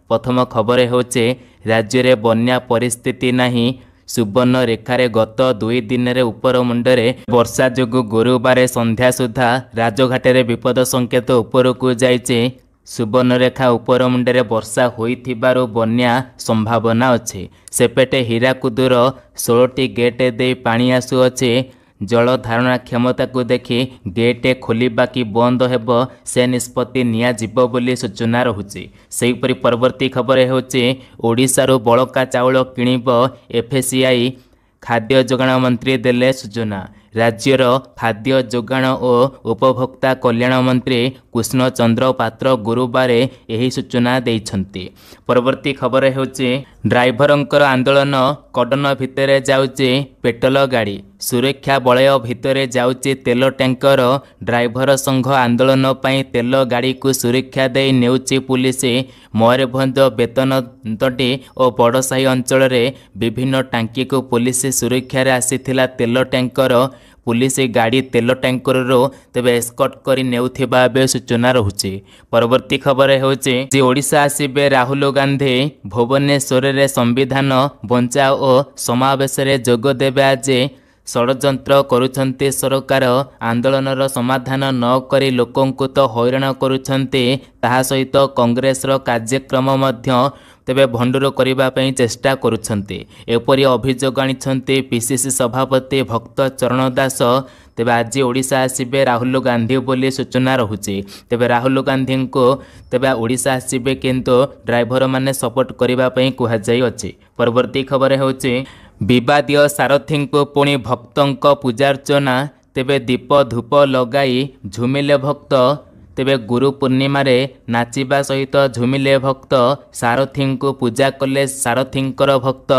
ପ୍ରଥମ ଖବର ହେଉଛି, ରାଜ୍ୟରେ ବନ୍ୟା ପରିସ୍ଥିତି ନାହିଁ। ସୁବର୍ଣ୍ଣରେଖାରେ ଗତ 2 ଦିନରେ ଉପରମୁଣ୍ଡରେ ବର୍ଷା ଯୋଗୁଁ ଗୁରୁବାର ସନ୍ଧ୍ୟା ସୁଦ୍ଧା ରାଜଘାଟରେ ବିପଦ ସଂକେତ ଉପରକୁ ଯାଇଛି। ସୁବର୍ଣ୍ଣରେଖା ଉପରମୁଣ୍ଡରେ ବର୍ଷା ହୋଇଥିବାରୁ ବନ୍ୟା ସମ୍ଭାବନା ଅଛି। ସେପଟେ ହୀରାକୁଦର 16ଟି ଗେଟ୍ ଦେଇ ପାଣି ଆସୁଅଛି। ଜଳ ଧାରଣା କ୍ଷମତାକୁ ଦେଖି ଗେଟ୍ ଖୋଲିବା କି ବନ୍ଦ ହେବ ସେ ନିଷ୍ପତ୍ତି ନିଆଯିବ ବୋଲି ସୂଚନା ରହୁଛି। ସେହିପରି ପରବର୍ତ୍ତୀ ଖବର ହେଉଛି, ଓଡ଼ିଶାରୁ ବଳକା ଚାଉଳ କିଣିବ ଏଫ୍ଏସିଆଇ, ଖାଦ୍ୟ ଯୋଗାଣ ମନ୍ତ୍ରୀ ଦେଲେ ସୂଚନା। ରାଜ୍ୟର ଖାଦ୍ୟ ଯୋଗାଣ ଓ ଉପଭୋକ୍ତା କଲ୍ୟାଣ ମନ୍ତ୍ରୀ କୃଷ୍ଣଚନ୍ଦ୍ର ପାତ୍ର ଗୁରୁବାର ଏହି ସୂଚନା ଦେଇଛନ୍ତି। ପରବର୍ତ୍ତୀ ଖବର ହେଉଛି, ଡ୍ରାଇଭରଙ୍କର ଆନ୍ଦୋଳନ, କଡନ ଭିତରେ ଯାଉଛି ପେଟ୍ରୋଲ ଗାଡ଼ି, ସୁରକ୍ଷା ବଳୟ ଭିତରେ ଯାଉଛି ତେଲ ଟ୍ୟାଙ୍କର। ଡ୍ରାଇଭର ସଂଘ ଆନ୍ଦୋଳନ ପାଇଁ ତେଲ ଗାଡ଼ିକୁ ସୁରକ୍ଷା ଦେଇ ନେଉଛି ପୁଲିସ। ମୟୂରଭଞ୍ଜ ବେତନଟୀ ଓ ବଡ଼ସାହି ଅଞ୍ଚଳରେ ବିଭିନ୍ନ ଟାଙ୍କିକୁ ପୁଲିସ ସୁରକ୍ଷାରେ ଆସିଥିଲା ତେଲ ଟ୍ୟାଙ୍କର। ପୁଲିସ ଗାଡ଼ି ତେଲ ଟ୍ୟାଙ୍କରରୁ ତେବେ ଏସ୍କର୍ଟ କରି ନେଉଥିବା ଏବେ ସୂଚନା ରହୁଛି। ପରବର୍ତ୍ତୀ ଖବର ହେଉଛି ଯେ, ଓଡ଼ିଶା ଆସିବେ ରାହୁଲ ଗାନ୍ଧୀ, ଭୁବନେଶ୍ୱରରେ ସମ୍ବିଧାନ ବଞ୍ଚାଅ ଓ ସମାବେଶରେ ଯୋଗ ଦେବେ ଆଜି। ଷଡ଼ଯନ୍ତ୍ର କରୁଛନ୍ତି ସରକାର, ଆନ୍ଦୋଳନର ସମାଧାନ ନ କରି ଲୋକଙ୍କୁ ତ ହଇରାଣ କରୁଛନ୍ତି, ତାହା ସହିତ କଂଗ୍ରେସର କାର୍ଯ୍ୟକ୍ରମ ମଧ୍ୟ ତେବେ ଭଣ୍ଡୁର କରିବା ପାଇଁ ଚେଷ୍ଟା କରୁଛନ୍ତି। ଏପରି ଅଭିଯୋଗ ଆଣିଛନ୍ତି ପିସିସି ସଭାପତି ଭକ୍ତ ଚରଣ ଦାସ। ତେବେ ଆଜି ଓଡ଼ିଶା ଆସିବେ ରାହୁଲ ଗାନ୍ଧୀ ବୋଲି ସୂଚନା ରହୁଛି। ତେବେ ରାହୁଲ ଗାନ୍ଧୀଙ୍କୁ ତେବେ ଓଡ଼ିଶା ଆସିବେ, କିନ୍ତୁ ଡ୍ରାଇଭରମାନେ ସପୋର୍ଟ କରିବା ପାଇଁ କୁହାଯାଇଅଛି। ପରବର୍ତ୍ତୀ ଖବର ହେଉଛି, ବିବାଦୀୟ ସାରଥୀଙ୍କୁ ପୁଣି ଭକ୍ତଙ୍କ ପୂଜାର୍ଚ୍ଚନା, ତେବେ ଦୀପ ଧୂପ ଲଗାଇ ଝୁମିଲେ ଭକ୍ତ। ତେବେ ଗୁରୁ ପୂର୍ଣ୍ଣିମାରେ ନାଚିବା ସହିତ ଝୁମିଲେ ଭକ୍ତ, ସାରଥୀଙ୍କୁ ପୂଜା କଲେ ସାରଥୀଙ୍କର ଭକ୍ତ।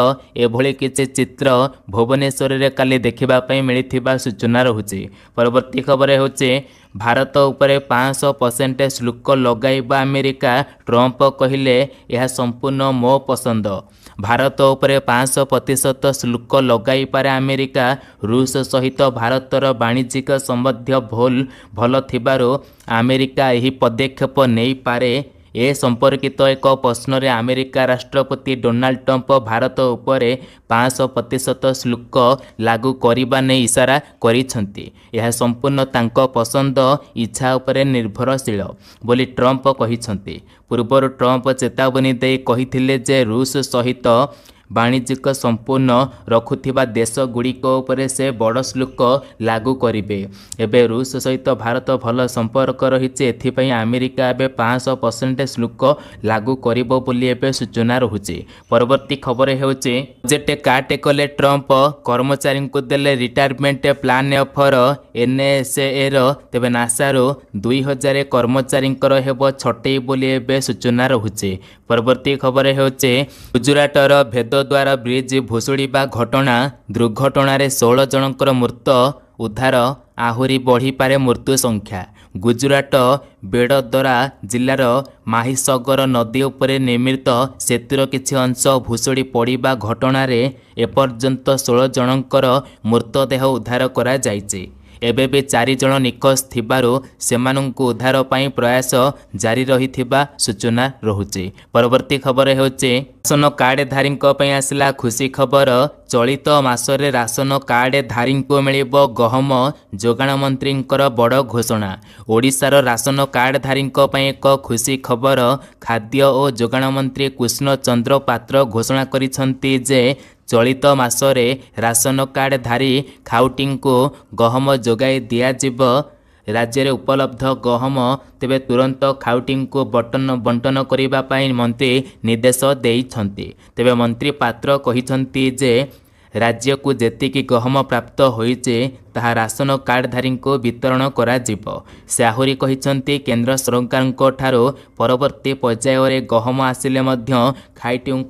ଏଭଳି କିଛି ଚିତ୍ର ଭୁବନେଶ୍ୱରରେ କାଲି ଦେଖିବା ପାଇଁ ମିଳିଥିବା ସୂଚନା ରହୁଛି। ପରବର୍ତ୍ତୀ ଖବର ହେଉଛି, ଭାରତ ଉପରେ 500% ଶୁଳ୍କ ଲଗାଇବା ଆମେରିକା, ଟ୍ରମ୍ପ କହିଲେ ଏହା ସମ୍ପୂର୍ଣ୍ଣ ମୋ ପସନ୍ଦ। ଭାରତ ଉପରେ 500% ଶୁଳ୍କ ଲଗାଇପାରେ ଆମେରିକା। ରୁଷ ସହିତ ଭାରତର ବାଣିଜ୍ୟିକ ସମ୍ବନ୍ଧ ଭଲ ଥିବାରୁ ଆମେରିକା ଏହି ପଦକ୍ଷେପ ନେଇପାରେ। ଏ ସମ୍ପର୍କିତ ଏକ ପ୍ରଶ୍ନରେ ଆମେରିକା ରାଷ୍ଟ୍ରପତି ଡୋନାଲ୍ଡ ଟ୍ରମ୍ପ ଭାରତ ଉପରେ 500% ଶୁଳ୍କ ଲାଗୁ କରିବା ନେଇ ଇସାରା କରିଛନ୍ତି। ଏହା ସମ୍ପୂର୍ଣ୍ଣ ତାଙ୍କ ପସନ୍ଦ ଇଚ୍ଛା ଉପରେ ନିର୍ଭରଶୀଳ ବୋଲି ଟ୍ରମ୍ପ କହିଛନ୍ତି। ପୂର୍ବରୁ ଟ୍ରମ୍ପ ଚେତାବନୀ ଦେଇ କହିଥିଲେ ଯେ, ରୁଷ ସହିତ ବାଣିଜ୍ୟିକ ସମ୍ପୂର୍ଣ୍ଣ ରଖୁଥିବା ଦେଶଗୁଡ଼ିକ ଉପରେ ସେ ବଡ଼ ଶୁଳ୍କ ଲାଗୁ କରିବେ। ଏବେ ରୁଷ ସହିତ ଭାରତ ଭଲ ସମ୍ପର୍କ ରହିଛି, ଏଥିପାଇଁ ଆମେରିକା ଏବେ 500% ଶୁଳ୍କ ଲାଗୁ କରିବ ବୋଲି ଏବେ ସୂଚନା ରହୁଛି। ପରବର୍ତ୍ତୀ ଖବର ହେଉଛି, ବଜେଟ୍ କାଟ୍ କଲେ ଟ୍ରମ୍ପ, କର୍ମଚାରୀଙ୍କୁ ଦେଲେ ରିଟାୟାରମେଣ୍ଟ ପ୍ଲାନ୍ ଅଫର। ଏନ୍ଏସ୍ଏର ତେବେ ନାସାରୁ 2000 କର୍ମଚାରୀଙ୍କର ହେବ ଛଟେଇ ବୋଲି ଏବେ ସୂଚନା ରହୁଛି। ପରବର୍ତ୍ତୀ ଖବର ହେଉଛି, ଗୁଜୁରାଟର ଭେଦଦ୍ୱାର ବ୍ରିଜ୍ ଭୁଶୁଡ଼ିବା ଘଟଣା, ଦୁର୍ଘଟଣାରେ 16 ଜଣଙ୍କର ମୃତ ଉଦ୍ଧାର, ଆହୁରି ବଢ଼ିପାରେ ମୃତ୍ୟୁ ସଂଖ୍ୟା। ଗୁଜୁରାଟ ବେଡ଼ୋଦରା ଜିଲ୍ଲାର ମାହିସଗର ନଦୀ ଉପରେ ନିର୍ମିତ ସେତୁର କିଛି ଅଂଶ ଭୁଶୁଡ଼ି ପଡ଼ିବା ଘଟଣାରେ ଏପର୍ଯ୍ୟନ୍ତ 16 ଜଣଙ୍କର ମୃତଦେହ ଉଦ୍ଧାର କରାଯାଇଛି। ଏବେ ବି 4 ଜଣ ନିଖୋଜ ଥିବାରୁ ସେମାନଙ୍କୁ ଉଦ୍ଧାର ପାଇଁ ପ୍ରୟାସ ଜାରି ରହିଥିବା ସୂଚନା ରହୁଛି। ପରବର୍ତ୍ତୀ ଖବର ହେଉଛି, ରାସନ କାର୍ଡଧାରୀଙ୍କ ପାଇଁ ଆସିଲା ଖୁସି ଖବର। ଚଳିତ ମାସରେ ରାସନ କାର୍ଡଧାରୀଙ୍କୁ ମିଳିବ ଗହମ, ଯୋଗାଣ ମନ୍ତ୍ରୀଙ୍କର ବଡ଼ ଘୋଷଣା। ଓଡ଼ିଶାର ରାସନ କାର୍ଡଧାରୀଙ୍କ ପାଇଁ ଏକ ଖୁସି ଖବର। ଖାଦ୍ୟ ଓ ଯୋଗାଣ ମନ୍ତ୍ରୀ କୃଷ୍ଣଚନ୍ଦ୍ର ପାତ୍ର ଘୋଷଣା କରିଛନ୍ତି ଯେ, ଚଳିତ ମାସରେ ରାସନ କାର୍ଡଧାରୀ ଖାଉଟିଙ୍କୁ ଗହମ ଯୋଗାଇ ଦିଆଯିବ। ରାଜ୍ୟରେ ଉପଲବ୍ଧ ଗହମ ତେବେ ତୁରନ୍ତ ଖାଉଟିଙ୍କୁ ବଣ୍ଟନ କରିବା ପାଇଁ ମନ୍ତ୍ରୀ ନିର୍ଦ୍ଦେଶ ଦେଇଛନ୍ତି। ତେବେ ମନ୍ତ୍ରୀ ପାତ୍ର କହିଛନ୍ତି ଯେ, ରାଜ୍ୟକୁ ଯେତିକି ଗହମ ପ୍ରାପ୍ତ ହୋଇଛି ତାହା ରାସନ କାର୍ଡଧାରୀଙ୍କୁ ବିତରଣ କରାଯିବ। ସେ ଆହୁରି କହିଛନ୍ତି, କେନ୍ଦ୍ର ସରକାରଙ୍କ ଠାରୁ ପରବର୍ତ୍ତୀ ପର୍ଯ୍ୟାୟରେ ଗହମ ଆସିଲେ ମଧ୍ୟ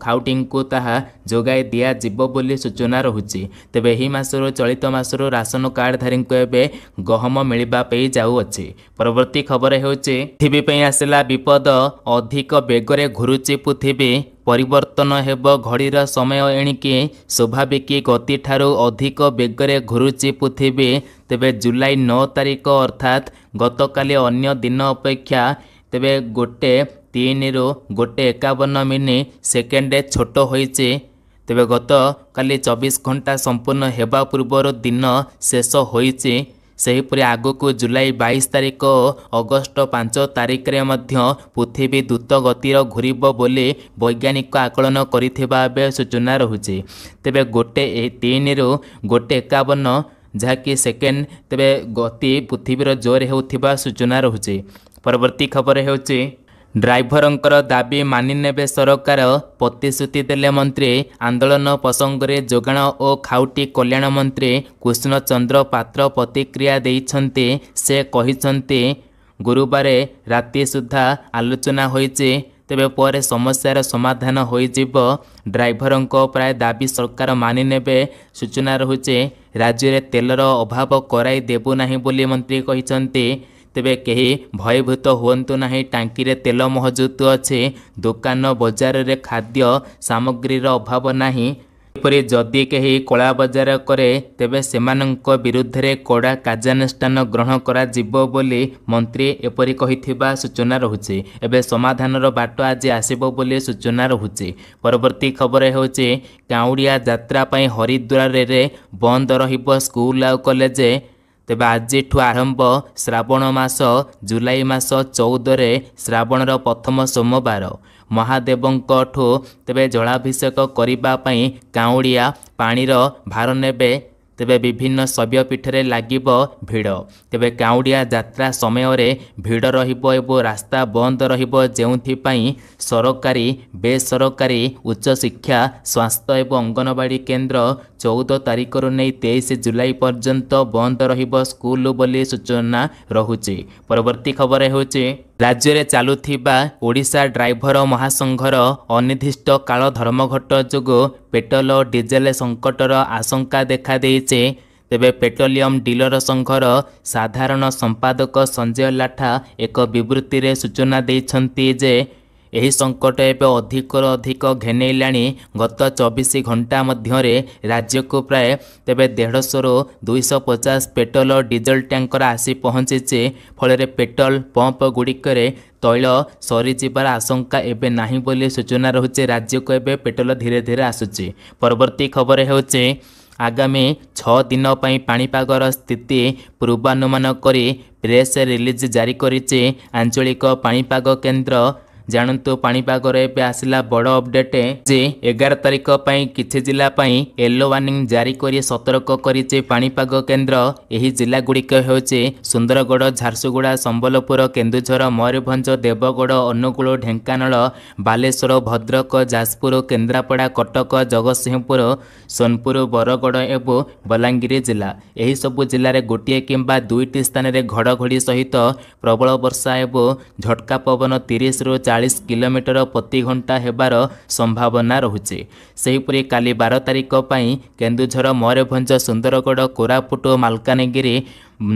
ଖାଉଟିଙ୍କୁ ତାହା ଯୋଗାଇ ଦିଆଯିବ ବୋଲି ସୂଚନା ରହୁଛି। ତେବେ ଏହି ମାସରୁ ଚଳିତ ମାସରୁ ରାସନ କାର୍ଡଧାରୀଙ୍କୁ ଏବେ ଗହମ ମିଳିବା ପାଇଁ ଯାଉଅଛି। ପରବର୍ତ୍ତୀ ଖବର ହେଉଛି, ପୃଥିବୀ ପାଇଁ ଆସିଲା ବିପଦ, ଅଧିକ ବେଗରେ ଘୁରୁଛି ପୃଥିବୀ, ପରିବର୍ତ୍ତନ ହେବ ଘଡ଼ିର ସମୟ। ଏଣିକି ସ୍ୱାଭାବିକ ଗତିଠାରୁ ଅଧିକ ବେଗରେ ଘୁରୁଛି ପୃଥିବୀ। ତେବେ ଜୁଲାଇ 9 ତାରିଖ ଅର୍ଥାତ୍ ଗତକାଲି ଅନ୍ୟ ଦିନ ଅପେକ୍ଷା ତେବେ ଗୋଟେ 3ରୁ 1:51 ମିନି ସେକେଣ୍ଡ ଛୋଟ ହୋଇଛି। ତେବେ ଗତକାଲି 24 ଘଣ୍ଟା ସମ୍ପୂର୍ଣ୍ଣ ହେବା ପୂର୍ବରୁ ଦିନ ଶେଷ ହୋଇଛି। ସେହିପରି ଆଗକୁ ଜୁଲାଇ 22 ତାରିଖ ଓ ଅଗଷ୍ଟ 5 ତାରିଖରେ ମଧ୍ୟ ପୃଥିବୀ ଦ୍ରୁତ ଗତିର ଘୂରିବ ବୋଲି ବୈଜ୍ଞାନିକ ଆକଳନ କରିଥିବା ଏବେ ସୂଚନା ରହୁଛି। ତେବେ 3ରୁ 1:51 ଯାହାକି ସେକେଣ୍ଡ ତେବେ ଗତି ପୃଥିବୀର ଜୋର ହେଉଥିବା ସୂଚନା ରହୁଛି। ପରବର୍ତ୍ତୀ ଖବର ହେଉଛି, ଡ୍ରାଇଭରଙ୍କର ଦାବି ମାନିନେବେ ସରକାର, ପ୍ରତିଶ୍ରୁତି ଦେଲେ ମନ୍ତ୍ରୀ। ଆନ୍ଦୋଳନ ପ୍ରସଙ୍ଗରେ ଯୋଗାଣ ଓ ଖାଉଟି କଲ୍ୟାଣ ମନ୍ତ୍ରୀ କୃଷ୍ଣଚନ୍ଦ୍ର ପାତ୍ର ପ୍ରତିକ୍ରିୟା ଦେଇଛନ୍ତି। ସେ କହିଛନ୍ତି, ଗୁରୁବାର ରାତି ସୁଦ୍ଧା ଆଲୋଚନା ହୋଇଛି, ତେବେ ପରେ ସମସ୍ୟାର ସମାଧାନ ହୋଇଯିବ। ଡ୍ରାଇଭରଙ୍କ ପ୍ରାୟ ଦାବି ସରକାର ମାନିନେବେ ସୂଚନା ରହୁଛି। ରାଜ୍ୟରେ ତେଲର ଅଭାବ କରାଇ ଦେବୁ ନାହିଁ ବୋଲି ମନ୍ତ୍ରୀ କହିଛନ୍ତି। ତେବେ କେହି ଭୟଭୀତ ହୁଅନ୍ତୁ ନାହିଁ, ଟାଙ୍କିରେ ତେଲ ମହଜୁଦ ଅଛି, ଦୋକାନ ବଜାରରେ ଖାଦ୍ୟ ସାମଗ୍ରୀର ଅଭାବ ନାହିଁ। ଏପରି ଯଦି କେହି କଳାବଜାର କରେ ତେବେ ସେମାନଙ୍କ ବିରୁଦ୍ଧରେ କଡ଼ା କାର୍ଯ୍ୟାନୁଷ୍ଠାନ ଗ୍ରହଣ କରାଯିବ ବୋଲି ମନ୍ତ୍ରୀ ଏପରି କହିଥିବା ସୂଚନା ରହୁଛି। ଏବେ ସମାଧାନର ବାଟ ଆଜି ଆସିବ ବୋଲି ସୂଚନା ରହୁଛି। ପରବର୍ତ୍ତୀ ଖବର ହେଉଛି, କାଉଡ଼ିଆ ଯାତ୍ରା ପାଇଁ ହରିଦ୍ୱାରରେ ବନ୍ଦ ରହିବ ସ୍କୁଲ ଆଉ କଲେଜ। ତେବେ ଆଜିଠୁ ଆରମ୍ଭ ଶ୍ରାବଣ ମାସ। ଜୁଲାଇ ମାସ 14ରେ ଶ୍ରାବଣର ପ୍ରଥମ ସୋମବାର। ମହାଦେବଙ୍କଠୁ ତେବେ ଜଳାଭିଷେକ କରିବା ପାଇଁ କାଉଡ଼ିଆ ପାଣିର ଭାର ନେବେ। ତେବେ ବିଭିନ୍ନ ଶୈବପୀଠରେ ଲାଗିବ ଭିଡ଼। ତେବେ କାଉଡ଼ିଆ ଯାତ୍ରା ସମୟରେ ଭିଡ଼ ରହିବ ଏବଂ ରାସ୍ତା ବନ୍ଦ ରହିବ, ଯେଉଁଥିପାଇଁ ସରକାରୀ, ବେସରକାରୀ, ଉଚ୍ଚଶିକ୍ଷା, ସ୍ୱାସ୍ଥ୍ୟ ଏବଂ ଅଙ୍ଗନବାଡ଼ି କେନ୍ଦ୍ର 14 ତାରିଖରୁ ନେଇ 23 ଜୁଲାଇ ପର୍ଯ୍ୟନ୍ତ ବନ୍ଦ ରହିବ ସ୍କୁଲ ବୋଲି ସୂଚନା ରହୁଛି। ପରବର୍ତ୍ତୀ ଖବର ହେଉଛି, ରାଜ୍ୟରେ ଚାଲୁଥିବା ଓଡ଼ିଶା ଡ୍ରାଇଭର ମହାସଂଘର ଅନିର୍ଦ୍ଦିଷ୍ଟ କାଳ ଧର୍ମଘଟ ଯୋଗୁଁ ପେଟ୍ରୋଲ ଓ ଡିଜେଲ ସଙ୍କଟର ଆଶଙ୍କା ଦେଖାଦେଇଛି। ତେବେ ପେଟ୍ରୋଲିୟମ ଡିଲର ସଂଘର ସାଧାରଣ ସମ୍ପାଦକ ସଞ୍ଜୟ ଲାଠା ଏକ ବିବୃତ୍ତିରେ ସୂଚନା ଦେଇଛନ୍ତି ଯେ ଏହି ସଙ୍କଟ ଏବେ ଅଧିକରୁ ଅଧିକ ଘେନେଇଲାଣି। ଗତ 24 ଘଣ୍ଟା ମଧ୍ୟରେ ରାଜ୍ୟକୁ ପ୍ରାୟ ତେବେ 150ରୁ 250 ପେଟ୍ରୋଲ ଡିଜେଲ ଟ୍ୟାଙ୍କର ଆସି ପହଞ୍ଚିଛି। ଫଳରେ ପେଟ୍ରୋଲ ପମ୍ପ ଗୁଡ଼ିକରେ ତୈଳ ସରିଯିବାର ଆଶଙ୍କା ଏବେ ନାହିଁ ବୋଲି ସୂଚନା ରହୁଛି। ରାଜ୍ୟକୁ ଏବେ ପେଟ୍ରୋଲ ଧୀରେ ଧୀରେ ଆସୁଛି। ପରବର୍ତ୍ତୀ ଖବର ହେଉଛି, ଆଗାମୀ 6 ଦିନ ପାଇଁ ପାଣିପାଗର ସ୍ଥିତି ପୂର୍ବାନୁମାନ କରି ପ୍ରେସ୍ ରିଲିଜ୍ ଜାରି କରିଛି ଆଞ୍ଚଳିକ ପାଣିପାଗ କେନ୍ଦ୍ର। ଜାଣନ୍ତୁ ପାଣିପାଗର ଏବେ ଆସିଲା ବଡ଼ ଅପଡେଟ୍ ଯେ 11 ତାରିଖ ପାଇଁ କିଛି ଜିଲ୍ଲା ପାଇଁ ୟେଲୋ ୱାର୍ଣ୍ଣିଂ ଜାରି କରି ସତର୍କ କରିଛି ପାଣିପାଗ କେନ୍ଦ୍ର। ଏହି ଜିଲ୍ଲାଗୁଡ଼ିକ ହେଉଛି ସୁନ୍ଦରଗଡ଼, ଝାରସୁଗୁଡ଼ା, ସମ୍ବଲପୁର, କେନ୍ଦୁଝର, ମୟୂରଭଞ୍ଜ, ଦେବଗଡ଼, ଅନୁଗୁଳ, ଢେଙ୍କାନାଳ, ବାଲେଶ୍ୱର, ଭଦ୍ରକ, ଯାଜପୁର, କେନ୍ଦ୍ରାପଡ଼ା, କଟକ, ଜଗତସିଂହପୁର, ସୋନପୁର, ବରଗଡ଼ ଏବଂ ବଲାଙ୍ଗୀର ଜିଲ୍ଲା। ଏହିସବୁ ଜିଲ୍ଲାରେ ଗୋଟିଏ କିମ୍ବା ଦୁଇଟି ସ୍ଥାନରେ ଘଡ଼ଘଡ଼ି ସହିତ ପ୍ରବଳ ବର୍ଷା ଏବଂ ଝଟକା ପବନ 30ରୁ 40 କିଲୋମିଟର ପ୍ରତି ଘଣ୍ଟା ହେବାର ସମ୍ଭାବନା ରହୁଛି। ସେହିପରି କାଲି 12 ତାରିଖ ପାଇଁ କେନ୍ଦୁଝର, ମୟୂରଭଞ୍ଜ, ସୁନ୍ଦରଗଡ଼, କୋରାପୁଟ, ମାଲକାନଗିରି,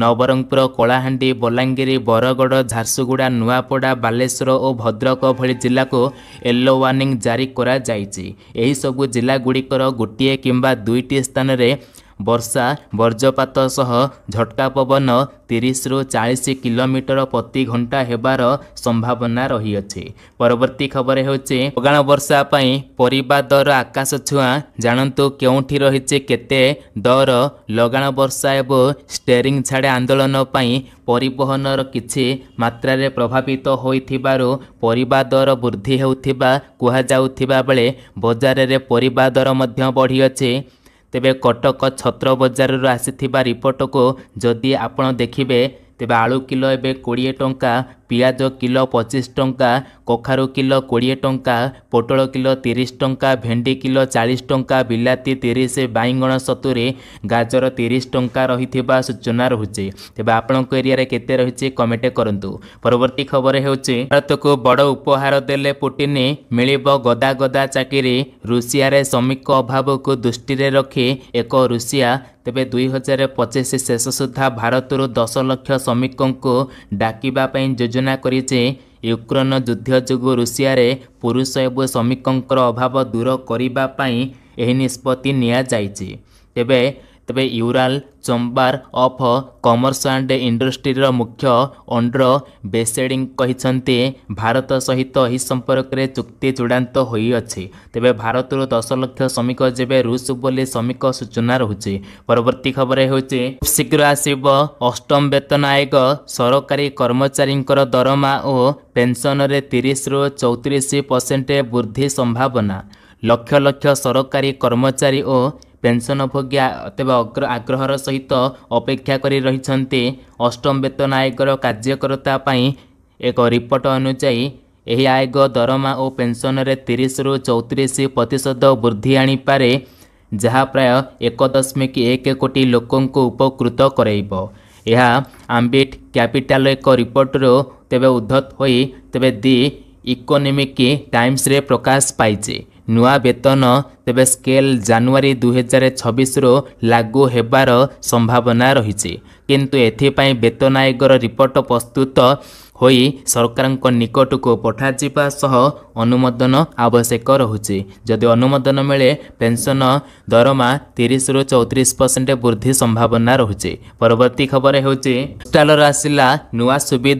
ନବରଙ୍ଗପୁର, କଳାହାଣ୍ଡି, ବଲାଙ୍ଗୀର, ବରଗଡ଼, ଝାରସୁଗୁଡ଼ା, ନୂଆପଡ଼ା, ବାଲେଶ୍ୱର ଓ ଭଦ୍ରକ ଭଳି ଜିଲ୍ଲାକୁ ୟେଲୋ ୱାର୍ଣ୍ଣିଂ ଜାରି କରାଯାଇଛି। ଏହିସବୁ ଜିଲ୍ଲାଗୁଡ଼ିକର ଗୋଟିଏ କିମ୍ବା ଦୁଇଟି ସ୍ଥାନରେ ବର୍ଷା, ବଜ୍ରପାତ ସହ ଝଟକା ପବନ 30ରୁ 40 କିଲୋମିଟର ପ୍ରତି ଘଣ୍ଟା ହେବାର ସମ୍ଭାବନା ରହିଅଛି। ପରବର୍ତ୍ତୀ ଖବର ହେଉଛି, ଲଗାଣ ବର୍ଷା ପାଇଁ ପରିବା ଦର ଆକାଶ ଛୁଆଁ। ଜାଣନ୍ତୁ କେଉଁଠି ରହିଛି କେତେ ଦର। ଲଗାଣ ବର୍ଷା ଏବଂ ଷ୍ଟେରିଂ ଛାଡ଼େ ଆନ୍ଦୋଳନ ପାଇଁ ପରିବହନର କିଛି ମାତ୍ରାରେ ପ୍ରଭାବିତ ହୋଇଥିବାରୁ ପରିବା ଦର ବୃଦ୍ଧି ହେଉଥିବା କୁହାଯାଉଥିବା ବେଳେ ବଜାରରେ ପରିବା ଦର ମଧ୍ୟ ବଢ଼ିଅଛି। ତେବେ କଟକ ଛତ୍ର ବଜାରରୁ ଆସିଥିବା ରିପୋର୍ଟକୁ ଯଦି ଆପଣ ଦେଖିବେ, ତେବେ ଆଳୁ କିଲୋ ଏବେ 20 ଟଙ୍କା, ପିଆଜ କିଲୋ 25 ଟଙ୍କା, କଖାରୁ କିଲୋ 20 ଟଙ୍କା, ପୋଟଳ କିଲୋ 30 ଟଙ୍କା, ଭେଣ୍ଡି କିଲୋ 40 ଟଙ୍କା, ବିଲାତି 30, ବାଇଗଣ 70, ଗାଜର 30 ଟଙ୍କା ରହିଥିବା ସୂଚନା ରହୁଛି। ତେବେ ଆପଣଙ୍କ ଏରିଆରେ କେତେ ରହିଛି କମେଣ୍ଟ କରନ୍ତୁ। ପରବର୍ତ୍ତୀ ଖବର ହେଉଛି, ଭାରତକୁ ବଡ଼ ଉପହାର ଦେଲେ ପୁଟିନ, ମିଳିବ ଗଦା ଗଦା ଚାକିରି। ରୁଷିଆରେ ଶ୍ରମିକ ଅଭାବକୁ ଦୃଷ୍ଟିରେ ରଖି ଏକ ରୁଷିଆ ତେବେ 2025 ଶେଷ ସୁଦ୍ଧା ଭାରତରୁ 10 ଲକ୍ଷ ଶ୍ରମିକଙ୍କୁ ଡାକିବା ପାଇଁ ଯୋଜନା କରିଛି। ୟୁକ୍ରେନ ଯୁଦ୍ଧ ଯୋଗୁଁ ରୁଷିଆରେ ପୁରୁଷ ଏବଂ ଶ୍ରମିକଙ୍କର ଅଭାବ ଦୂର କରିବା ପାଇଁ ଏହି ନିଷ୍ପତ୍ତି ନିଆଯାଇଛି। ତେବେ ତେବେ Ural chamber of commerce and ଇଣ୍ଡଷ୍ଟ୍ରିର ମୁଖ୍ୟ ଅଣ୍ଡ୍ର ବେସେଡ଼ିଂ କହିଛନ୍ତି, ଭାରତ ସହିତ ଏହି ସମ୍ପର୍କରେ ଚୁକ୍ତି ଚୂଡ଼ାନ୍ତ ହୋଇଅଛି। ତେବେ ଭାରତରୁ 10 ଲକ୍ଷ ଶ୍ରମିକ ଯିବେ ରୁଷ ବୋଲି ଶ୍ରମିକ ସୂଚନା ରହୁଛି। ପରବର୍ତ୍ତୀ ଖବର ହେଉଛି, ଶୀଘ୍ର ଆସିବ ଅଷ୍ଟମ ବେତନ ଆୟୋଗ। ସରକାରୀ କର୍ମଚାରୀଙ୍କର ଦରମା ଓ ପେନ୍ସନରେ 30ରୁ 34% ବୃଦ୍ଧି ସମ୍ଭାବନା। ଲକ୍ଷ ଲକ୍ଷ ସରକାରୀ କର୍ମଚାରୀ ଓ ପେନ୍ସନଭୋଗୀ ତେବେ ଆଗ୍ରହର ସହିତ ଅପେକ୍ଷା କରି ରହିଛନ୍ତି ଅଷ୍ଟମ ବେତନ ଆୟୋଗର କାର୍ଯ୍ୟକର୍ତ୍ତା ପାଇଁ। ଏକ ରିପୋର୍ଟ ଅନୁଯାୟୀ, ଏହି ଆୟୋଗ ଦରମା ଓ ପେନ୍ସନରେ 30ରୁ 34% ବୃଦ୍ଧି ଆଣିପାରେ, ଯାହା ପ୍ରାୟ 1.1 କୋଟି ଲୋକଙ୍କୁ ଉପକୃତ କରାଇବ। ଏହା ଆମ୍ବିଟ୍ କ୍ୟାପିଟାଲ ଏକ ରିପୋର୍ଟରୁ ତେବେ ଉଦ୍ଧତ ହୋଇ ତେବେ ଦି ଇକୋନୋମିକ୍ ଟାଇମ୍ସରେ ପ୍ରକାଶ ପାଇଛି। ନୂଆ ବେତନ ତେବେ ସ୍କେଲ୍ ଜାନୁଆରୀ 2026ରୁ ଲାଗୁ ହେବାର ସମ୍ଭାବନା ରହିଛି, କିନ୍ତୁ ଏଥିପାଇଁ ବେତନ ଆୟୋଗର ରିପୋର୍ଟ ପ୍ରସ୍ତୁତ ହୋଇ ସରକାରଙ୍କ ନିକଟକୁ ପଠାଯିବା ସହ ଅନୁମୋଦନ ଆବଶ୍ୟକ ରହୁଛି। ଯଦି ଅନୁମୋଦନ ମିଳେ, ପେନ୍ସନ ଦରମା 30ରୁ 34% ବୃଦ୍ଧି ସମ୍ଭାବନା ରହୁଛି। ପରବର୍ତ୍ତୀ ଖବର ହେଉଛି, ପୋଷ୍ଟାଲର ଆସିଲା ନୂଆ ସୁବିଧା।